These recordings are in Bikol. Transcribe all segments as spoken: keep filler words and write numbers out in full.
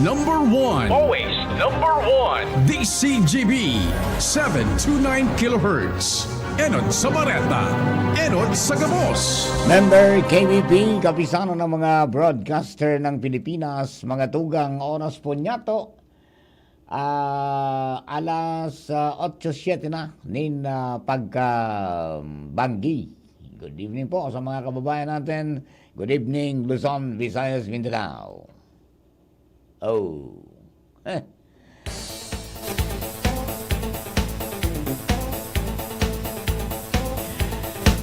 Number one. Always number one. D C G B, seven two nine kilohertz. Enot sa Bareta. Enot sa Gabos. Member K B P, Kapisanan ng mga Broadcaster ng Pilipinas, mga tugang, oras po niyato, ah, alas ah, otso siete na nin ah, pagkabanggi. Good evening po sa mga kababayan natin. Good evening, Luzon, Visayas, Mindanao. Oh. Eh.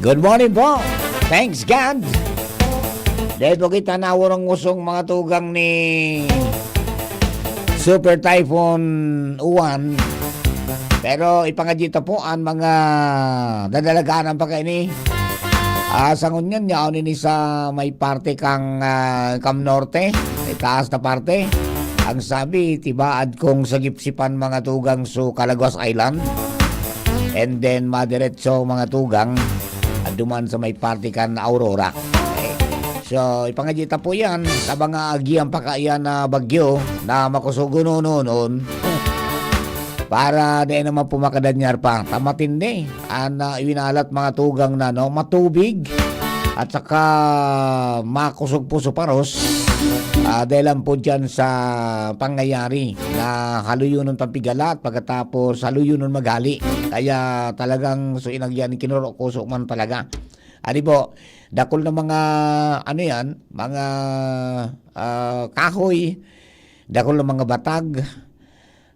Good morning po. Thanks God. Dahil po kita nawarang usong mga tugang ni Super Typhoon Uwan. Pero ipangadyi ta po ang mga dadalagaan ang pagkaini. Ah, sa ngunyan, yaon ini sa may parte kang ah, Cam Norte, may taas na parte. Ang sabi, tibaad kong sagipsipan mga tugang so Calaguas Island. And then, madiretso mga tugang, duman sa may parte kan Aurora. Okay. So, ipangadyi ta po yan sa mga agian pa kaiyan na bagyo na makusog unonon para di naman po makadanyar pa. Ta matindi an ah, iwinalat mga tugang na no, matubig at saka makusog po so paros. Ah, dahil lang po dyan sa pangyayari na haluyonon pagpigala at pagkatapos haluyonon maghali. Kaya talagang so inagyan kinuro ko so man talaga. Ani po, dakol na mga ano yan, mga ah, kahoy, dakol na mga batag,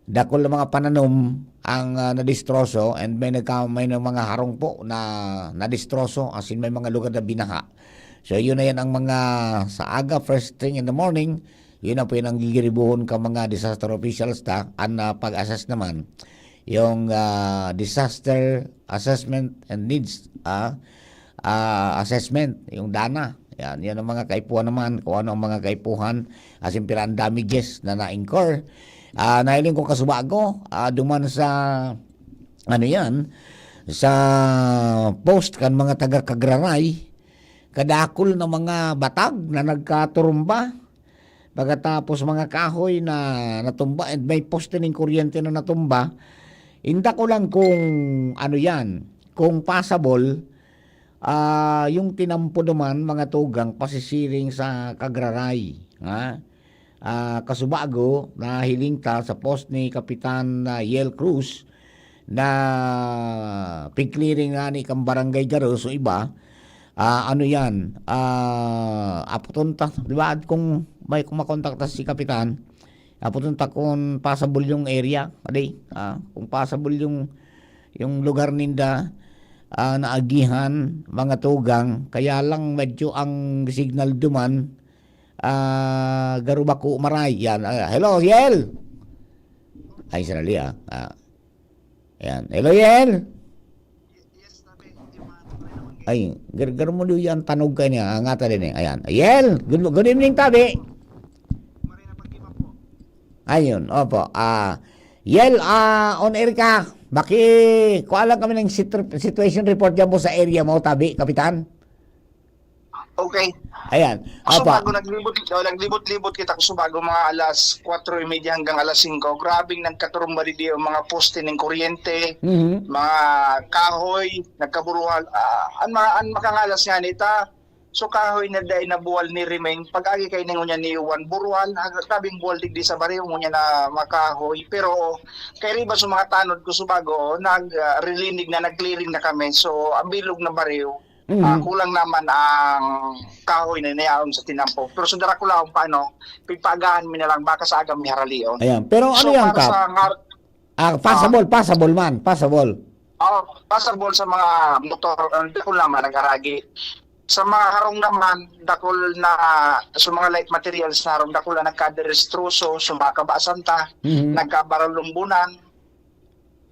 dakol na mga pananom ang ah, nadistroso, and may nagka, may ng mga harong po na nadistroso, as in may mga lugar na binaha. So yun na yan ang mga sa aga, first thing in the morning, yun na po yun ang gigiribuhon ka mga disaster officials ta, ang ah, pag-assess naman yung ah, disaster assessment and needs ah, ah, assessment, yung dana. Yan, yan ang mga kaipuhan naman, kung ano ang mga kaipuhan, asin pira ang damages na na-incur. Ah, nahiling ko kasubago, ah, duman sa, ano yan, sa post kan mga taga Kagraray, kadakol na mga batag na nagkaturumba, pagkatapos mga kahoy na natumba, and may poste ning kuryente na natumba. Inda ko lang kung ano yan, kung passable, ah, yung tinampo naman, mga tugang, pasisiring sa Kagraray. Ha? Ah, kasubago, nahiling ta sa post ni Kapitan ah, Yel Cruz na pig-clearing na ni kang barangay Garo, so iba, ah, ano yan, ah, aputon ta, di ba? Kung may kung makontak ta si Kapitan, aputon ta kung passable yung area, padi, ah, kung passable yung, yung lugar ninda, ah, naagihan, mga tugang, kaya lang medyo ang signal duman, ah, Garo bako maray. Yan, ah, hello, Yel! Ay, sarali ah. ah. Yan. Hello, Yel! Ay, gar, gar mo doon yan, tanog ka niya. Angata din eh. Ayan. Yel! Good, good evening, tabi! Ayun, opo. Ah, Yel, ah, on air ka. Baki, kuha lang kami ng sit- situation report dyan po sa area mo, tabi, Kapitan. Okay. Ayan. So Opo. bago naglibot, oh, naglibot-libot kita ko so bago mga alas kwatro y media hanggang alas singko. Grabing nagkaturumba di ang mga poste ng kuryente, Mhm. mga kahoy, nagkaburuhal. Ah, ang mga ang makangalas nga nita, so kahoy na dai na buwal ni Rimeng, pag-agi kay ningon niya ni Juan Buruhal, ang tabing buwal digdi sa baryo, ngunyan na makahoy. Pero kay riba sa mga tanod ko subago, nag ah, relinig na, nag-clearing na kami. So ang bilog na baryo, Mhm. ah, kulang naman ang kahoy na inayaon sa tinampo. Pero sa Dracula, ang paano, pigpaagahan mi na lang, baka sa aga mi haralion. Ayan. Pero ano So, yan, para Kap? sa ngar- Ah, passable, passable man, passable. Oh, passable sa mga motor, ang dakul naman nag-aragi. Sa mga harong naman, dakul na, sa mga light materials na harong, dakul na nagkaderestroso, sa mga kabasan ta, Mhm. nagkabaralumbunan.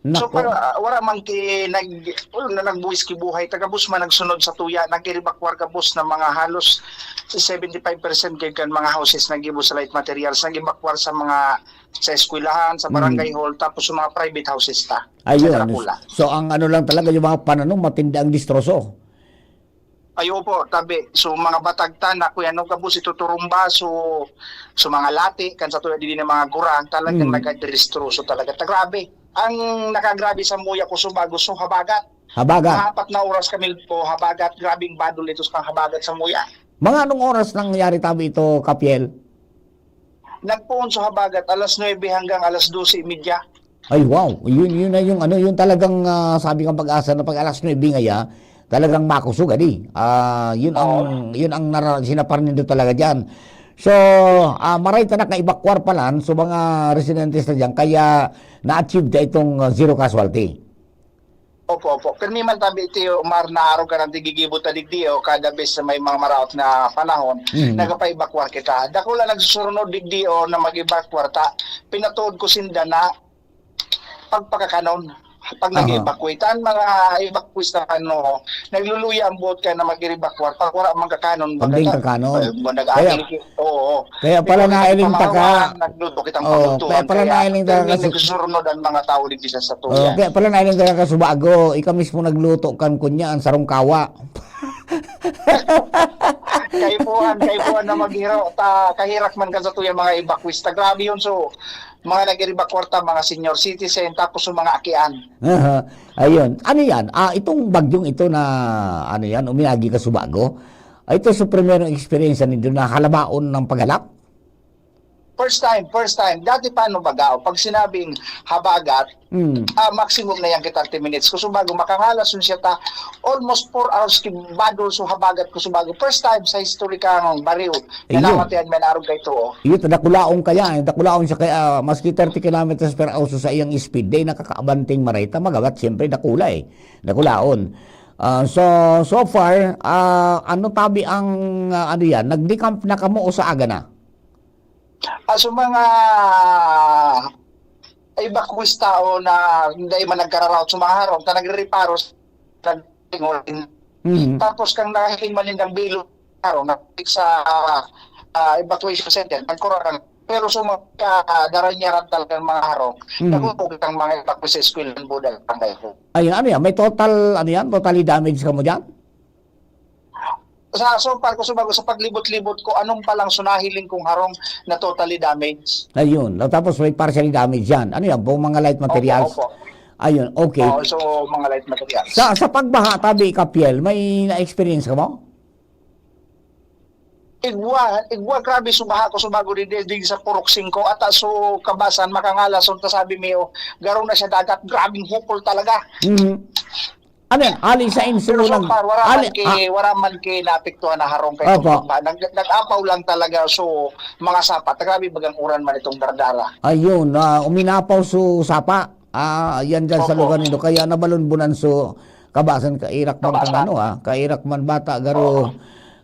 So, Nako. para, wala man ki, nag, wala na nagbuwis ki buhay, tagabos man nagsunod sa tuya, nag-iribakwar gabos na mga halos seventy-five percent kay kan mga houses nag-ibo sa light materials, nag-ibakwar sa mga, sa eskwelahan, sa barangay Mm. hall, tapos sa mga private houses ta. Ayun. Sa Dracula. So, ang ano lang talaga, yung mga pananom, matindi ang distroso. Ayo po, tabi. So, mga batagtan na kuya, no, gabos ito turumba. So, so mga lati, kan sa tuya din ng mga gurang, talagang Mm. nagkadiristroso talaga. Ta, grabe. Ang nakagrabe sa muya ko, so bago, so habagat. Habagat. Mga apat na oras kami po, habagat. Grabing badol ito sa habagat sa muya. Mga anong oras nangyari tabi ito, Kapiel? Nagpoon sa habagat, alas nuebe hanggang alas dose y media. Ay, wow. Yun, yun na yung ano, yung talagang, ah, sabi ng Pag-asa na pag alas nuebe ngaya, talagang makusog, adi. Ah, yun ang, Oo. yun ang nara-, sinapar nindo talaga diyan. So, ah, maray ta nakaibakwar palan, so mga residentes na diyan, kaya na-achieve ta itong, ah, zero casualty. Opo, opo. Pirmi man tabi, Tiyo Omar, na arog ka ng tigigibo ta digdi, o kada bes sa may mga maraot na panahon, Mm. nagapaibakwar kita. Dakula nagsusurunod digdi, o na mag-ibakwar ta. Pinatuod ko sinda na pagpakakanon. Pag Aha. nag-evacuate, ang mga evacuees na ano, nagluluya ang boat kaya na mag-evacuate. Pag wala mang kakanon, Pag di baga ta, kakanon. eh, mo nag-agil Kaya ki-, oo. Kaya pala Ikaw na nailing ta ka. pamahawahan, nagluto kitang Oo, paglutuan, kaya pala kaya nailing ta ka pirmi kasi nagsusurunod ang mga tao digdi sa Oo, satuya. kaya pala nailing ta ka, Subago. Ikaw mismo nagluto kan kunya, ang sarong kawa. Kaipuhan, kaipuhan na maghiro, ta, kahirak man kan satuya mga evacuees. Ta, grabe yun, so, mga nag-evacuate ta, mga senior citizen, tapos yung mga akian. Aha. Ayun. Ano yan? Ah, itong bagyong ito na, ano yan, uminagi ka, Subago? Ah, ito sa primerong eksperyensya nindo na halabaon ng paghalap? First time, first time. Dati pa, ano, baga, pag sinabing habagat, Mm. ah, maximum na yan ki thirty minutes. Kusubago, makangalas yun siya ta, almost four hours ki badol so habagat, kusubago. First time sa history kang bariw na Iyo. namatian may naarog kay too. Iyo, ta dakulaon kaya, eh. Dakulaon siya kaya, ah, maski thirty kilometers per hour sa iyang speed, di nakakaabanting mareta, magabat, siyempre, dakula, eh. Dakulaon. Ah, so, so far, ah, ano tabi ang, ah, ano yan? Nag-decamp na kamo o sa aga na? Ah, so mga evacuees tao na dai man nagkararaot sa mga harong, ta nagre-reparo sa tingog. Mhm. Tapos kang nakahiling man nindang bilog harong, na sa, ah, evacuation center, nagkurarang. Pero sa mga, ah, daranyaran talagang mga harong, Mhm. nagugugit ang mga evacuees sa eskwelahan, buda, barangay hall. Ayun, ano yan? May total, ano yan? Totally damage ka mo dyan? Sa, so far ko, sumagot sa paglibot-libot ko, anong palang sunahiling kong harong na totally damaged? Ayun. Tapos may partially damage yan. Ano yan? Buong mga light materials? Opo, opo. Ayun. Okay. Oo, so, mga light materials. Sa, sa pagbaha, tabi, Kapiel, may na-experience ka mo? Igwa, igwa, grabe, subaha ko, subago din, din sa Purok singko. Ata, so, kabasan, makangalason, ta sabi mi, oh, garo na siya dagat, grabing hukol talaga. Mhm. Ano yan? Ali sa insulo Pero so lang. far, wala Ali, man ki, ah, wala man ki naapektuhan na harong kay Opo. Tumba. Nag-, nag-apaw lang talaga, so, mga sapa. Ta grabe bagang uran man itong dardara. Ayun, ah, uminapaw so sapa. Ah, yan dyan sa Opo. lugar nito. Kaya nabalon-bunan so kabasan, kairak man Kabasan. kang ano, ah, kairak man bata, garo, Oo.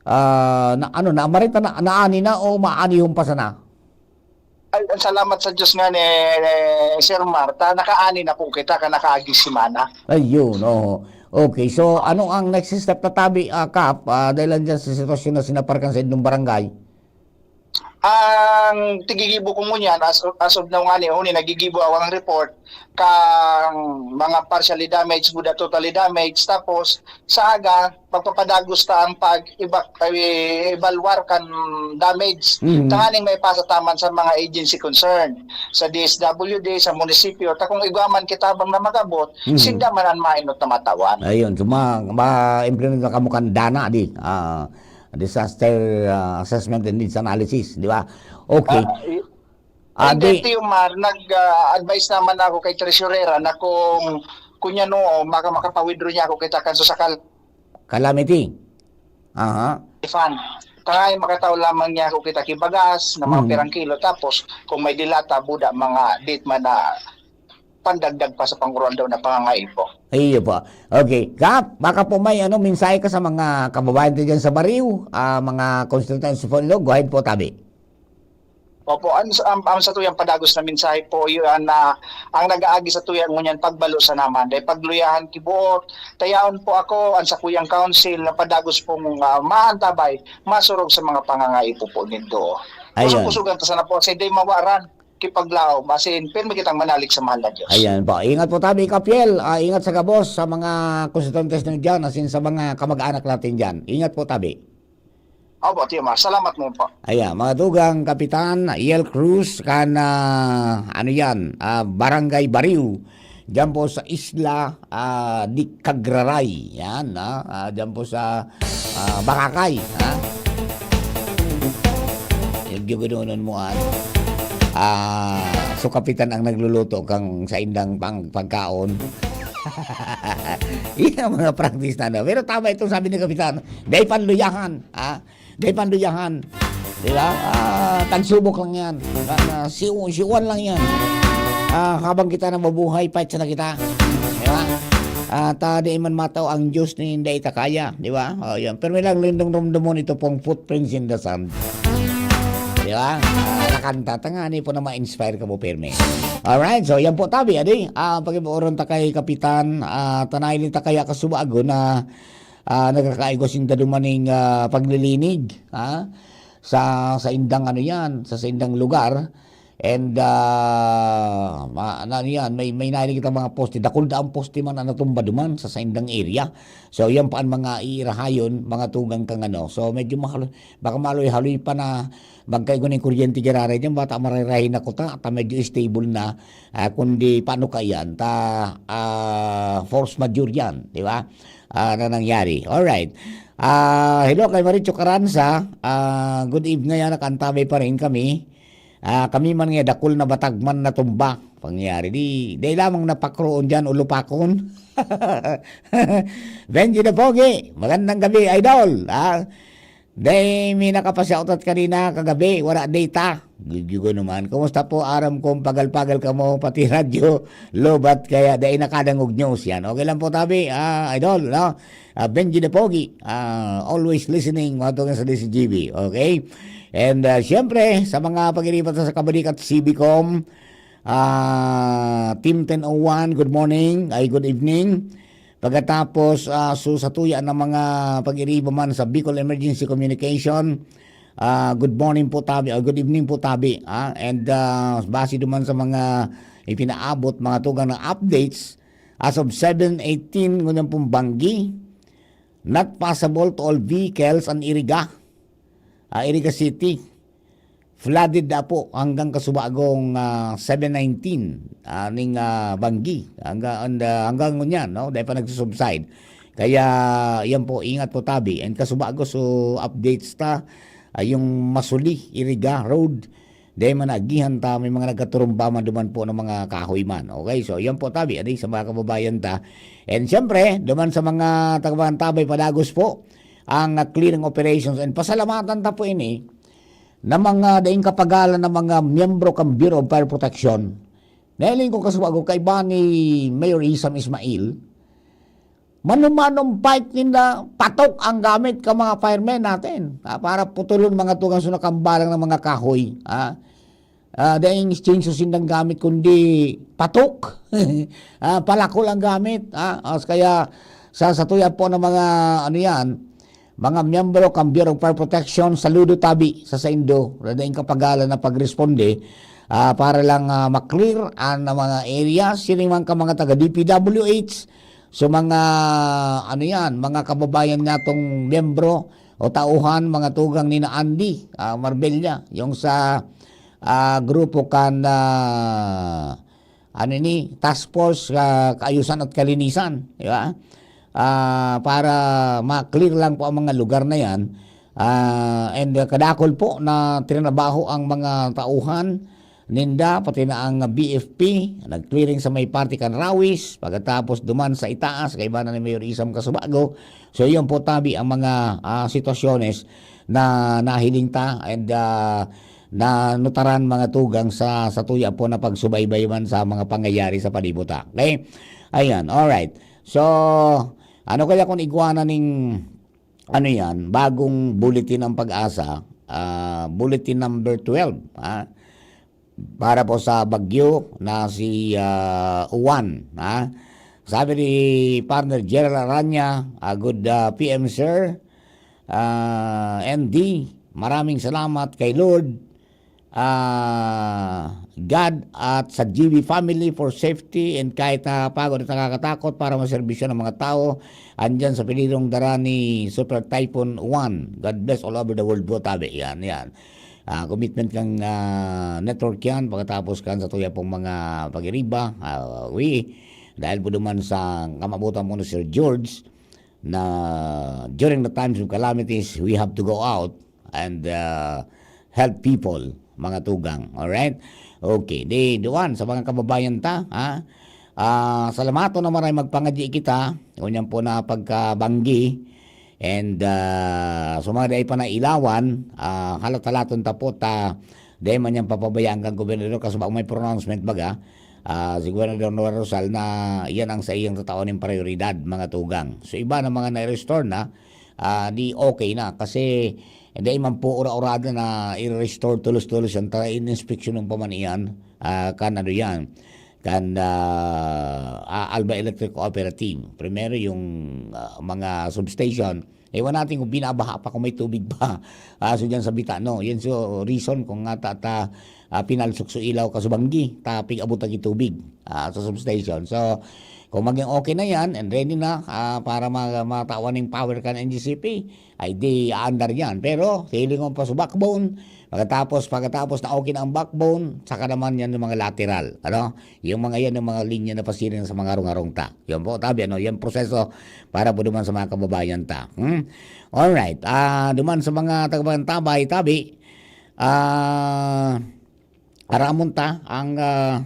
ah, na, ano na, marita na, naani na o maanihon pa sana? Ay, ang salamat sa Diyos nga ni, ni Sir Marta, nakaani na po kita ka nakaaging semana. Ayun, oo. Okay, so ano ang next step na tabi, ah, Kap, ah, dahil lang dyan sa sitwasyon na sinaparkan sa inyong barangay? Ang tigigibo ko ngunyan, as, as of now nga ni, huni, nagigibo ako ng report kang mga partially damaged, buda totally damaged, tapos sa aga, magpapadagos ta ang pag-, iba-, i-evaluar kan damage. Mhm. Tanganing maipasa ta man sa mga agency concerned, sa D S W D, sa munisipyo. Ta kung igwa man kita bang na mag-abot, Mhm. sinda man ang mainot na matawan. Ayun, so ma-, ma-implement na kamo kan DANA, di? Ah, disaster, ah, assessment and needs analysis, di ba? Okay. Ah, i-, Ah, Hindi, di Tiyo Mar, nag, ah, advice naman ako kay Treasurera na kung, kung niya no, maka-, makapa-withdraw niya ako kita kan so sa kal- Calamity. Aha. Fund. Kaya makataw lamang niya ako kita kibagas na mga Mm. pirang kilo. Tapos, kung may dilata, buda, mga date man na pandagdag pa sa pangurandam na pangangaipo. Iyo po. Okay. Kap, baka po may ano, mensahe ka sa mga kababayan tayo dyan sa Bariw, ah, mga constituents po nilo. Go ahead po, tabi. Opo, ang, ang, ang sa tuyang padagos na mensahe po, yun na ang nag-aagi sa tuyang ngunyan pagbalo sa naman. Dahil pagluyahan kibuot, tayaon po ako, ang sa kuyang council na padagos pong, ah, maantabay, masurog sa mga pangangaipo po nindo. Ayun. Kusog-kusugan ta sana po, kasi di mawaran. kipaglaom, as in, pirmi kitang manalig sa mahal na Diyos. Ayan po. Ingat po tabi, Kapiel. Ah, ingat sa gabos sa mga konstituyentes na dyan, as in, sa mga kamag-anak natin dyan. Ingat po tabi. Opo, Tio Mar. Salamat ngayon po. Ayan, mga dugang, Kapitan Yel Cruz, kan, ah, ano yan, ah, Barangay Bariw. Diyan po sa isla, ah, di Kagraray. Yan, ah, ah, diyan po sa, ah, Boracay, ha? Yung ginugununan mo, ah. Ah, so kapitan ang nagluluto kang sa indang pang-, pagkaon. Yan ang mga practice na, no? Pero tama itong sabi ni Kapitan, dai panluyahan, ha? Dai panluyahan. Di ba? Ah, tagsubok lang yan. Ah, ah, siw-, siwan lang yan. Ah, habang kita nabubuhay, fight na kita. Di ba? At, ah, di man mataw ang Diyos ni hindi ita kaya. Di ba? O, yan. Pero may lang lindong rumdumon ito pong footprints in the sand. Di ba? Ah, nakanta. Tangani po na ma-inspire ka po, pirmi. Alright. So, yan po, tabi. Adi, ah, pag-ibuoron ta kay Kapitan, ah, tanay ta kaya kasubago na ah, nagkakaigwa sinda duman ning, ah, paglilinig, ha? Sa, sa indang ano yan, sa, sa indang lugar. And, ah, ma-, ano, ano yan, may, may narinig kitang mga poste, dakul daang poste man ang natumba duman sa, sa indang area. So, yan pa ang mga iirahayon, mga tugang kang ano. So, medyo mahal, baka maloy-haloy pa na magkaigwa ning kuryente giraray dyan, bata marirahin na kuta, ta medyo stable na. Ah, kundi paano ka yan? Ta, ah, force majeure yan, di ba? Ah, na nangyari. Alright. Ah, hello kay Maricho Caranza. Ah, good evening, yan, nakaantabay pa rin kami. Ah, kami man nga, dakul na batag man natumba. Pangyayari, di, di lamang napakroon dyan, ulupakon. Benji the Pogi, magandang gabi, idol. Ah, Dai, may nakapashoutout kanina kagabi, wala data. Gigigo naman. Kumusta po? Aram kong pagal-pagal kamo, pati radyo, lobat, kaya dai nakadangog news yan. Okay lang po, tabi, ah, idol, no? Ah, Benji the Pogi, ah, always listening, mga tugang sa D C G B, okay? And, ah, siyempre, sa mga pag-iribat sa Kabalikat, C B Com, ah, Team ten oh one, good morning, ay, good evening. Pagkatapos, ah, so, sa tuya ng mga pag-iriba man sa Bicol Emergency Communication, ah, good morning po, tabi, or good evening po, tabi, ah, and, ah, base duman sa mga ipinaabot, mga tugang na updates, as of seven eighteen, ngunyan pong banggi, not passable to all vehicles an Iriga, ah, Iriga City. Flooded na po hanggang kasubagong, ah, seven nineteen, ah, ning, ah, banggi. Hanggang, and, ah, hanggang ngunyan, no? Dahil pa nagsusubside. Kaya, yan po, ingat po, tabi. And kasubago, so, updates ta, ah, yung Masuli, Iriga Road, dahil man naagihan ta, may mga nagkaturumba man duman po ng mga kahoy man. Okay, so, yan po, tabi, adi, sa mga kababayan ta. And siyempre, duman sa mga taga-Mantabay, padagos po ang, ah, clearing operations. And pasalamatan ta po ini, na mga daing kapagalan na mga miyembro kan Bureau of Fire Protection, nahiling ko kasubago kaiba ni Mayor Isam Ismail, manumanong bike ninda, patok ang gamit ka mga firemen natin, ah, para putulon mga tugang sa nakambalang ng mga kahoy, ah. Ah, daing chainsaw sindang gamit, kundi patok. Ah, palakol ang gamit, ah. As kaya sa, sa tuya po ng mga, ano yan, mga miyembro kan Bureau of Fire Protection, saludo tabi sa saindo, na daing kapagalan na pagresponde, ah, para lang, ah, ma-clear ang mga area, sining man ka mga taga D P W H, so mga, ano yan, mga kababayan natong miyembro o tauhan, mga tugang ni na Andy, ah, Marbella, yung sa, ah, grupo kan, ah, ano ni, Task Force, ah, Kaayusan at Kalinisan, di ba? Ah, para ma-clear lang po ang mga lugar na yan. Ah, and, ah, kadakol po na trinabaho ang mga tauhan ninda, pati na ang B F P, nag-clearing sa may parte kan Rawis, pagkatapos duman sa itaas, kaiba na ni Mayor Isam Kasubago. So, yun po, tabi ang mga, ah, sitwasyones na nahiling ta and, ah, na nutaran mga tugang sa, sa tuya po na pagsubaybay man sa mga pangyayari sa palibot, ah. Okay? Ayan, alright. So, ano kaya kung igwa na ning, ano yan, bagong bulletin ng Pag-asa, ah, bulletin number twelve, ah, para po sa bagyo na si, ah, Uwan, ah. Sabi ni Partner Gerald Aranya, ah, "Good, ah, P M, sir." Ah, M D, maraming salamat kay Lord. Ah, God at sa G B family for safety and kahit na pagod at nakakatakot para maserbisyo ng mga tao andyan sa pilirong dara ni Super Typhoon One. God bless all over the world po, tabi. Yan, yan. Ah, commitment kang, ah, network yan pagkatapos kan sa tuya pong mga pagiriba. Ah, we, dahil po duman sa kamabutan po ni Sir George, na during the times of calamities, we have to go out and, uh, help people, mga tugang. Alright? Okay. Di, duwan, sa mga kababayan ta, ha? Ah, salamaton na maray magpangadyi kita, ngunyan po na pagkabanggi, and, ah, sa mga dai pa nailawan, ah, halat-halaton ta po ta, dai man yan papabayaan kan gobernador, kasi baka may pronouncement baga, ah, si Gobernador Noel Rosal na yan ang sa iyang tatawan ng prioridad, mga tugang. So, iba na mga na-restore na, ah, di okay na. Kasi, dai man po ura-urada na i-restore tulos-tulos yan. Ta, in-inspeksyon pa man iyan, ah, kan ano yan, kan, ah, ah, Alba Electric Cooperative. Primero yung, ah, mga substation. Ewan natin kung binabaha pa, kung may tubig pa. Ah, so dyan sa Bita, no? Yan so reason kung nga ta, ta, ah, pinalsok so ilaw kasubanggi, ta pig-abot lagi tubig, ah, sa substation. So, kung maging okay na yan, and ready na, ah, para ma-, matawan ng power kan N G C P, ay di aandar yan. Pero, hilingon pa sa backbone, pagkatapos, pagkatapos na okay na ang backbone, saka naman yan yung mga lateral, ano? Yung mga yan, yung mga linya na pasiring sa mga harong-harong ta. Yan po, tabi, ano? Yan proseso para po duman sa mga kababayan ta. Hmm? Alright. Ah, duman sa mga taga-Tabay, tabi, ah, aramon ta ang, ah,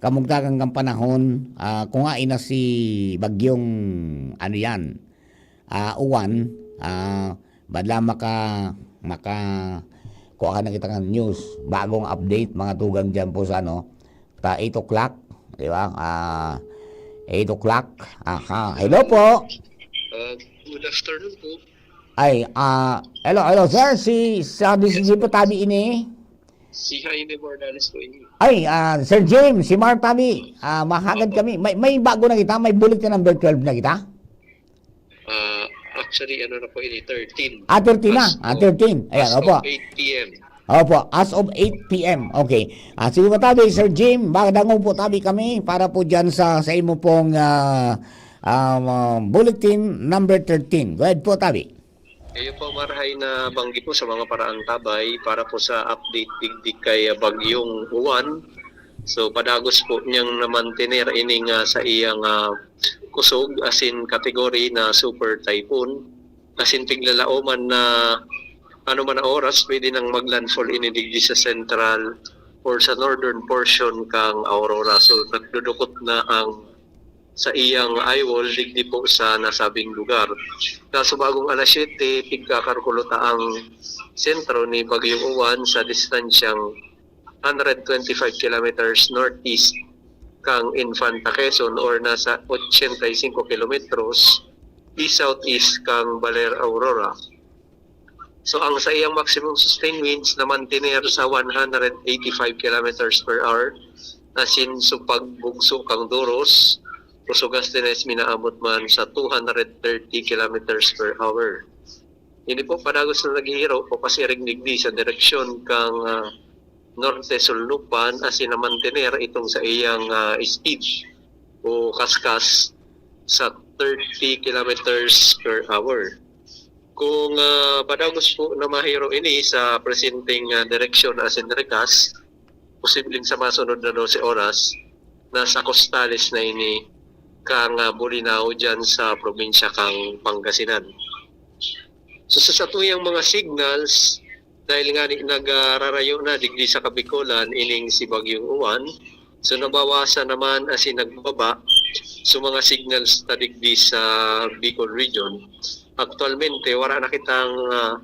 kamugtakan kan panahon, ah, kung hain na si bagyong, ano yan, ah, Uwan, ah, badla maka-, maka-, kuha ka na kita ng news, bagong update, mga tugang dyan po sa ano, ta eight o'clock, di ba? Ah, eight o'clock. Aha. Hello po. Uh, good afternoon po. Ay, ah, hello, hello, sir. Si, sa D C G po tabi ini. Si Jaime Bordales po ini. Ay, ah, Sir James, si Mark tabi. Ah, mahagad kami. May, may bago na kita, may bulletin number twelve na kita. Ah, actually, ano na po ini, thirteen. Ah, thirteen na. Ah, thirteen. Ayan, As opo. of eight P M. Opo, as of eight P M. Okay. Ah, sige po tabi, Sir Jim, magdangog po tabi kami para po dyan sa, sa imo pong, ah, ah, bulletin number thirteen. Go ahead po tabi. Iyo po, marahay na banggi po sa mga paraang tabay para po sa update digdi kay, ah, Bagyong Uwan. So, padagos po niyang namantener ining, ah, sa iyang, ah, kusog, as in category na super typhoon. As in, tiglalaoman na ano man na oras, pwede nang maglandfall ini digdi sa central or sa northern portion kang Aurora. So, nagdudukot na ang sa iyang eyewall digdi po sa nasabing lugar. Kaso bagong alas siyete, pigkakalkulo ta ang sentro ni Bagyong Uwan sa distansyang hundred twenty-five kilometers northeast kang Infanta Quezon or nasa ochenta y cinco kilometros east-southeast kang Baler Aurora. So, ang sa iyang maximum sustained winds na mantener sa one hundred eighty-five kilometers per hour, asin so pagbugso kang Duros, Usugas Dines, minaabot man sa two hundred thirty kilometers per hour. Ini po, padagos na naghihiro o kasiring digdi sa direksyon kang, ah, norte sulnupan, asin namantener itong sa iyang, ah, speed o kaskas sa thirty kilometers per hour. Kung, ah, padagos po na mahiro ini sa presenteng, ah, direksyon asin rikas, posibleng sa masunod na dose oras, nasa kostales na ini kang, ah, Bolinao diyan sa probinsya kang Pangasinan. So, sa satuyang mga signals, dahil nga ni, nagrarayo na digdi sa Kabikolan ining si Bagyong Uwan, so nabawasan naman asin nagbaba so mga signals ta digdi sa Bicol region. Aktualmente, wala na kitang, ah,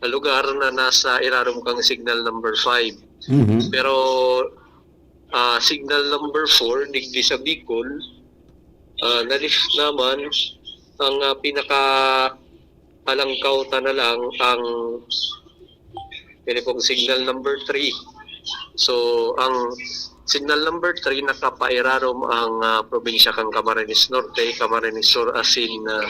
lugar na nasa irarom kang signal number five. Mhm. Pero, ah, signal number four, digdi sa Bicol, ah, na-lift naman. Ang, ah, pinaka halangkaw ta na lang ang, ini pong signal number three. So, ang signal number three, nakapairarom ang, ah, probinsya kang Camarines Norte, Camarines Sur, asin, ah,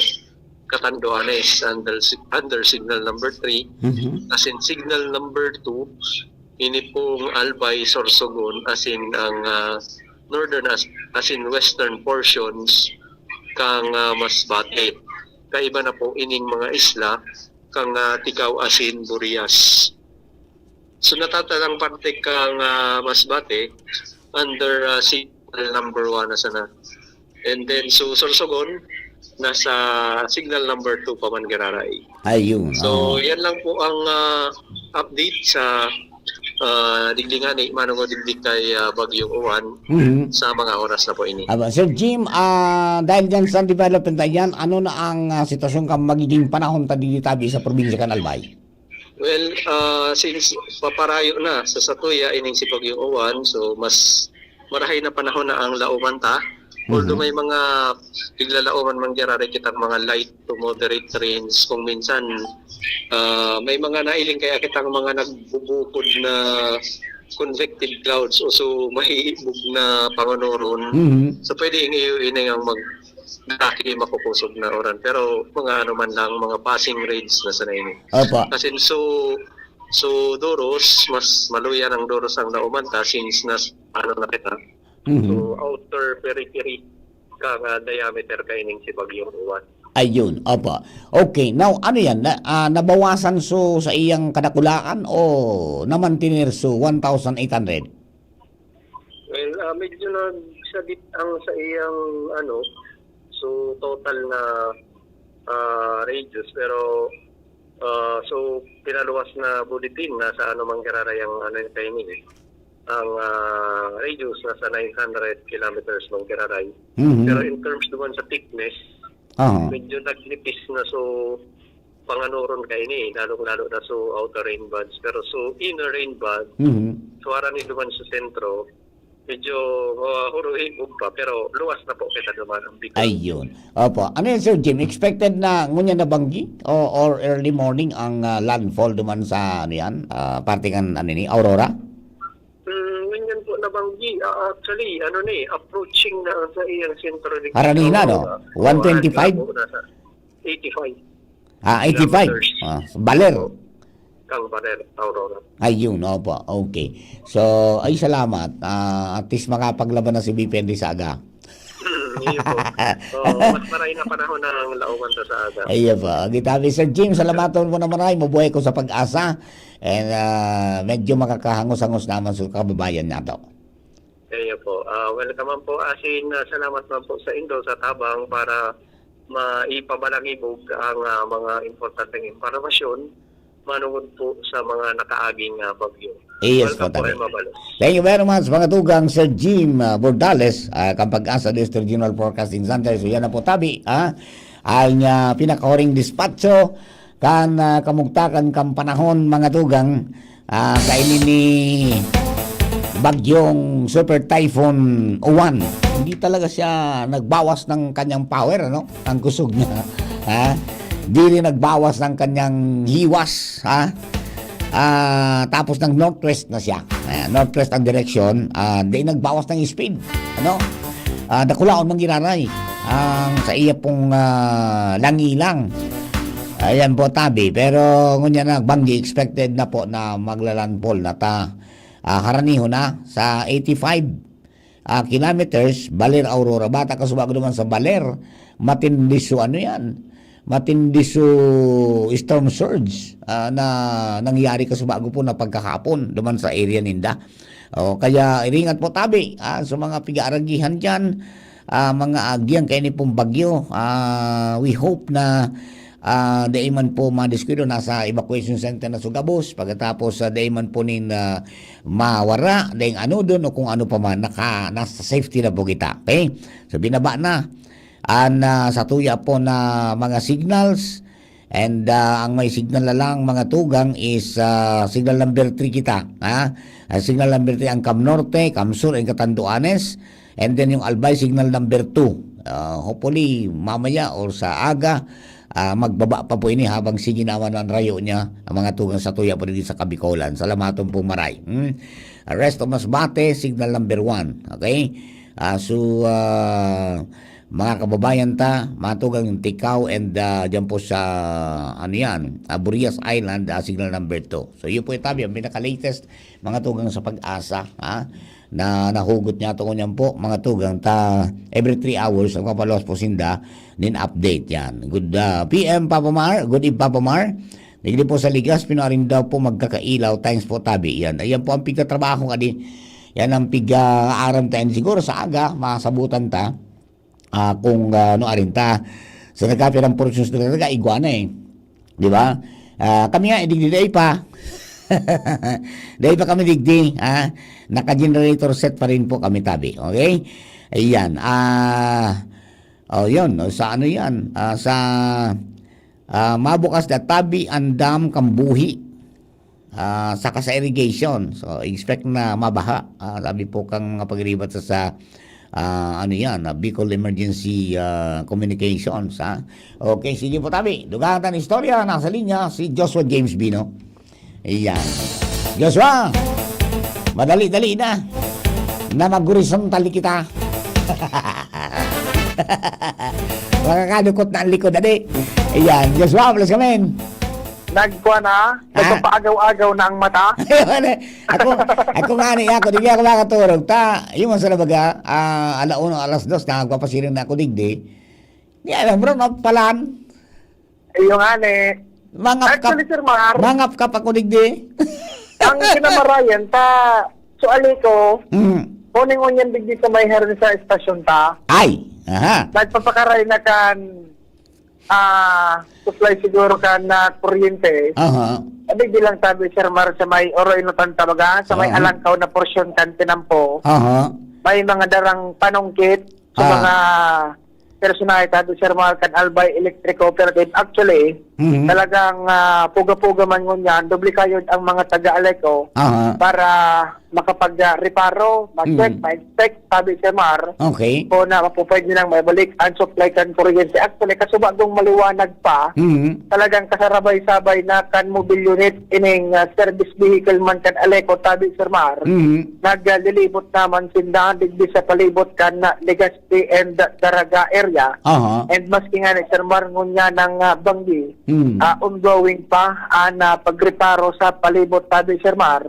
Catanduanes under, under signal number three. Mhm. Asin signal number two, Ini pong Albay, Sorsogon, asin ang, ah, northern as-, asin western portions kan, ah, Masbate. Kaiba na po ining mga isla kan, ah, Tigao asin Burias. So, natatanang parte kan, ah, Masbate under, ah, signal number one na sana. And then, so, Sorsogon, nasa signal number two pa man giraray. Ayun, So, oo. yan lang po ang, ah, update sa, ah, digdi ngani, manongod digdi kay, ah, Bagyong Uwan Mhm. sa mga oras na po ini. Aba, Sir Jim, ah, dahil dyan sa development na yan, ano na ang, ah, sitwasyon kan magiging panahon ta digdi tabi sa probinsya kan Albay? Well, ah, since paparayo na sa satuya ining si Bagyong Uwan, so mas marahay na panahon na ang laoman ta. Although Mhm. may mga piglalauman man giraray kitang mga light to moderate rains, kung minsan, ah, may mga nailing kaya kitang mga nagbubukod na convective clouds o so mahihibog na pangonoron. Mhm. So, pwede ini ang mag-, dati makukusog na uran. Pero mga ano man lang, mga passing rains na sana ini. Opo. As in, so, so Duros, mas maluya ng Duros ang laoman ta since nas-, ano na kita. Mhm. So, outer periphery ka nga diameter kaining si Bagyong Uwan. Ayun, opo. Okay, now, ano yan? Na, ah, nabawasan so sa iyang kadakulaan o namantener so one thousand eight hundred? Well, ah, medyo nagsabit ang sa iyang, ano, so total na, ah, radius, pero, ah, so pinaluwas na bulletin na sa ano man giraray ang ano yung timing eh. Ang, ah, radius nasa nine hundred kilometers man giraray. Mhm. Pero in terms naman sa thickness, Aha. medyo nagnipis na so panganoron kaini, lalong-lalo na so outer rain bands. Pero so inner rain band, Mhm. so harani duman sa sentro, medyo, ah, huruhibog pa, pero luwas na po kita duman ang Bicol. Ayun. Opo. Ano yan, Sir Jim? Expected na ngunyan na banggi o, or early morning ang, ah, landfall duman sa, ano yan, ah, parte kan, ano ni, Aurora? Mm, ngunyan po na banggi. Ah, actually, ano ni, approaching na sa iyang sentro ni Harani na, no? Aurora. One twenty-five? Oo, harani na po, nasa eighty-five. Ah, eighty-five. Kilometers. Ah, Baler. Kang Baler, Aurora. Ayun, opo. Okay. So, ay, salamat. Ah, at least makapaglaban na si B P N D sa aga. Hmm, iyo po. So, mas maray na panahon na ang lauman ta sa aga. Iyo po. Gitabi, Sir Jim, salamaton mo na maray. Mabuhay ko sa pag-asa. And, ah, medyo makakahangos-hangos naman sa kababayan nato. Iyo po. Ah, welcome man po, asin, ah, salamat man po sa indo sa tabang para maipabalangibog ang, ah, mga importanteng impormasyon manungod po sa mga nakaaging, ah, bagyo. Yes, Welcome po, po, tabi. Mabalos. Thank you very much, mga tugang, Sir Jim, ah, Bordales, ah, kan Pag-asa District General Forecasting Center. So, yan na po, tabi, ah, ang, ah, pinakahuring dispatcho kan, ah, kamugtakan kan panahon, mga tugang, ah, kaini ni Bagyong Super Typhoon Uwan. Hindi talaga siya nagbawas ng kanyang power, ano? Ang kusog niya, ha? Dili nagbawas ng kanyang hiwas, ha? Ah, tapos ng northwest na siya. Ayan, northwest ang direksyon, ah, di nagbawas ng speed, ano? Ah, dakulaon man giraray ang sa iya pong, ah, langilang. Ayan po, tabi. Pero ngunyan na, banggi, expected na po na maglalandfall na ta. Ah, haraniho na sa eighty-five, ah, kilometers, Baler, Aurora. Bata ka subago naman sa Baler, matindi su ano yan, matindi su storm surge, ah, na nangyari ka subago po na pagkahapon, duman sa area ninda. O, kaya iringat po tabi, ah, sa mga pigaaragihan dyan, ah, mga agyang kaini pong bagyo. Ah, we hope na, ah, dai man po madiskuido, nasa evacuation center na su gabos. Pagkatapos, ah, dai man po nin, ah, mawara, daing ano dun o kung ano pa man, naka, nasa safety na po kita. Okay? So, binaba na an, ah, satuya po na mga signals. And, ah, ang may signal na lang, mga tugang, is, ah, signal number three kita, ha? Ang signal number three, ang Cam Norte, Cam Sur, and Catanduanes. And then yung Albay, signal number two. Ah, hopefully, mamaya or sa aga, ah, magbaba pa po ini habang sige naman ang rayo niya, ang mga tugang satuya po dito sa Kabikolan. Salamaton po, maray. Hmm? Rest of Masbate, signal number one. Okay? Ah, so, ah, Mga kababayan ta, mga tugang Ticao and, ah, diyan po sa, ano yan, ah, Burias Island, ah, signal number two. So, yun po yung tabi, ang pinaka-latest, mga tugang sa PAGASA, ha? Na nahugot niya to ngunyan po, mga tugang ta, every three hours, nagpapaluwas po sinda, nin update yan. Good, ah, P M Papa Mar, good eve Papa Mar. Digdi po sa Ligas, pinuarin daw po magkakailaw. Thanks po, tabi. Yan. Ayan po ang pigtatrabaho kadi. Yan ang pig-aaram tayo. Siguro sa aga, masabutan ta. Ah, kung, ah, ano, arin ta. Sa nagkapirang porsyons na talaga, igwa na eh. Di ba? Ah, kami nga, digdi dai pa. Dai pa kami digdi, ha? Naka-generator set pa rin po kami, tabi. Okay? Ayan. Ah, oh, yun. Sa ano yan? Ah, sa, ah, mabukas na tabi ang dam kan buhi. Ah, saka sa irrigation. So, expect na mabaha. Ah, sabi po kang mga pagribat sa, sa, ah, ano yan, ah, Bicol Emergency, ah, Communications, ha? Okay, sige po, tabi. Dugang tan istorya, nasa linya si Joshua James Bino. Ayan. Joshua, madali-dali na. Na mag-horizontal kita. Makakadukot na ang likod, adi. Ayan. Joshua, plus kami. Nagkuha na? Ah? Nagpapaagaw-agaw na ang mata? Ako, ako nga ni ako, di ako makaturog. Ta, yung man sa labaga, ah, ala uno, alas dos, nagpapasiring na ako digdi. Di alam, bro, magpalan. Iyo nga ni. Mangap ka, Actually, Sir Mar, mangap ka pa ko digdi. Ang kinamarayan, ta, so ali ko, Mm. kuning unyan digdi sa may Hernes sa estasyon ta. Ay, aha. Nagpapakaray na kan, ah, supply siguro kan na kuryente. Aha. Sabi bilang sabi, Sir Mar, sa may Oro Inutan talaga, sa may Ah. alangkaw na porsyon kan tinampo. Aha. May mga darang panungkit sa Ah. mga personahe, sabi, Sir Mar, kan Albay Electric Cooperative. Actually, Mhm. talagang, ah, puga-puga man ngunyan, doble kayod ang mga taga-Aleco Aha. para makapag, ah, reparo, ma-check, Mm. ma-inspect, sabi, Sir Mar, Okay. kung na mapupwede nang maibalik ang supply kan kuryente. Actually, kaso bagong maliwanag pa, Mhm. talagang kasarabay-sabay na kan mobile unit ining, ah, service vehicle man kan Aleco, sabi, Sir Mar. Mhm. Naglilibot naman sinda digdi sa palibot kan, ah, Legazpi and Daraga area. Aha. And maski nga ni Sir Mar, ngunyan ang, ah, banggi, Mm. ah, ongoing pa ang, ah, pagreparo sa palibot, sabi, Sir Mar.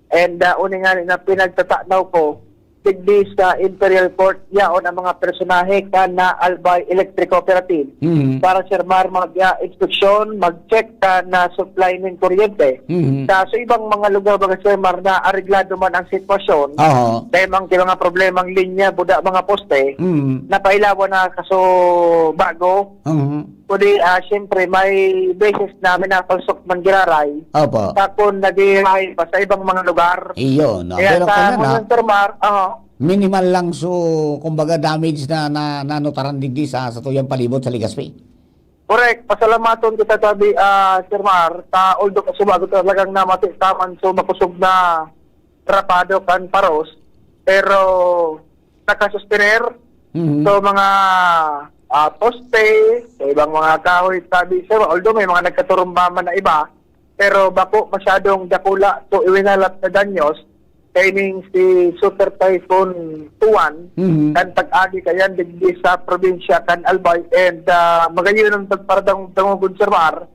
And, ah, uni nga ni na pinagtatanaw ko, digdi sa Imperial Court, yaon ang mga personahe kan na Albay Electric Cooperative. Mm. Para, Sir Mar, mag, ah, inspeksyon, mag-check kan na supply nin kuryente. Mm. Sa, sa ibang mga lugar, baga, Sir Mar, na areglado man ang sitwasyon, Aha. dahil mang, mga problemang linya, buda, mga poste, Mm. napailawan na kaso bago. Mhm. Kundi, ah, siyempre, may beses na minapalsok man giraray. Opo. Sa kun naghihihay pa sa ibang mga lugar. Iyon, no? Kaya Pero sa kung ano, ngayon, Sir Mar, oo. minimal lang, so, kumbaga, damage na, na, nanotaran digdi sa, sa tuyang palibot sa Legazpi. Correct. Pasalamaton kita, sabi, ah, Sir Mar, sa although kasubago talagang namati taman, so, makusog na rapado kan paros, pero nakasustener. Mhm. So, mga, ah, poste, sa ibang mga kahoy, sabi, sir, although may mga nagkaturumba man na iba, pero bako masyadong dakula to iwinalat na danyos kaining si Super Typhoon Tuan, Mhm. kan pag-agi kayan digdi sa probinsya kan Albay, and, ah, magayon ang pagparadang-, dangogon, Sir Mar,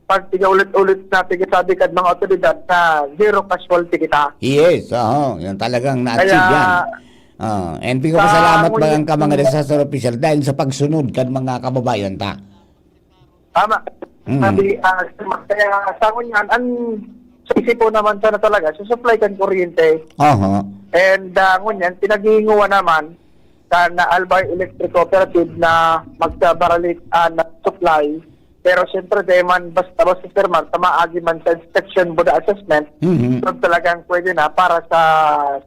pag tiga ulit-ulit na tigasabi kan mga otoridad na zero casualty kita. Yes, oo. Yan talagang na-achieve Kaya, yan. Ah, and bigyan ko sa salamat ngunyan, mga disaster official dahil sa pagsunod kan mga kababayan ta. Tama. Mm. Sabi, ah, kaya sa ngunyan, ang sa isip po naman sana talaga, sa supply kan kuryente. Aha. And, ah, ngunyan, pinaghihinguan naman kan Albay Electric Cooperative na magsabaralik, ah, na supply. Pero siyempre, di man basta-basta, Sir Mar, sa maagi man sa inspection, buda assessment, Mhm. so talagang pwede na para sa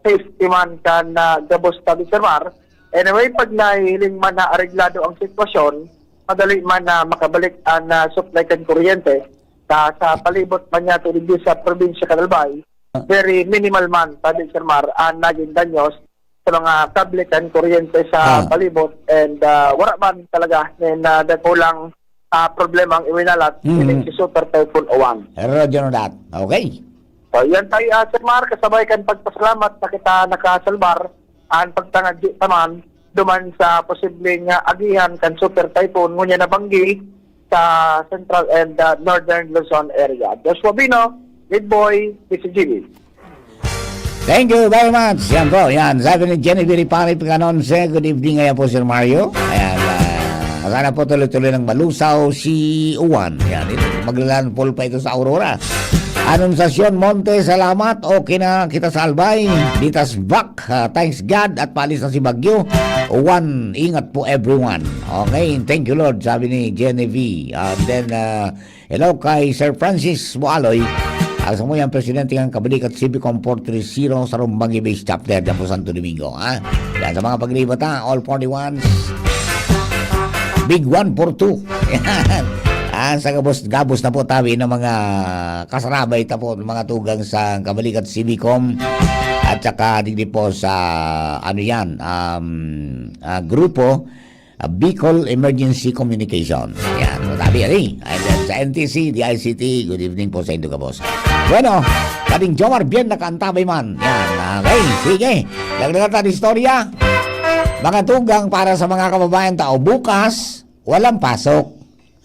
safety man kan, ah, gabos, sabi, Sir Mar. Anyway, pag nahihiling man na areglado ang sitwasyon, madali man na makabalik ang, ah, supply kan kuryente sa, sa palibot man niya, digdi sa probinsya kan Albay. Very minimal man, sabi, Sir Mar, ang naging danyos sa mga kable kan kuryente sa Ah. palibot, and, ah, wala man talaga nin, ah, dakulang, ah, problema ang iwinalat Mhm. ining si Super Typhoon Uwan. Roger that. Okay. So, yan tayo, ah, Sir Mar, kasabay kan pagpasalamat na kita nakasalbar, ang pagtangad di taman, duman sa posibleng, ah, agihan kan Super Typhoon ngunyan na banggi sa Central and, ah, Northern Luzon area. Joshua Bino, Lead Boy, D C G B. Thank you very much. Yan po, yan. Sabi ni Genevieve Pare Picanonse, "Good evening, ayan po, Sir Mario." Ayan, ah, sana po tuloy-tuloy ng malusaw si Juan. Yan, ito, maglalandfall pa ito sa Aurora. Anunciacion Monte, salamat. Okay na kita sa Albay. Ditas back. Ah, thanks God at paalis na si Bagyo. Juan, ingat po everyone. Okay, thank you Lord, sabi ni Genevieve. And then, ah, hello kay Sir Francis Bualoy. Ang samuyang presidente ng Kabalikat C B Com four three zero sa Rumbang Base Chapter, dyan po Santo Domingo, ha? Yan sa mga paglibot, ha? All forty-ones. Big one for two. Yan. Ah, sa gabos, gabos na po tabi ng mga kasarabay ta po, mga tugang sa Kabalikat C B Com. At saka digdi po sa, ano yan, um, ah, grupo, ah, Bicol Emergency Communication. Yan, matabi, ali. And then sa N T C, D I C T, good evening po sa indo gabos. Bueno, Pading Jomar, bien nakaantabay man. Yan, okay, sige. Dagdagan ta ng istorya. Mga tugang para sa mga kababayan tao, bukas, walang pasok.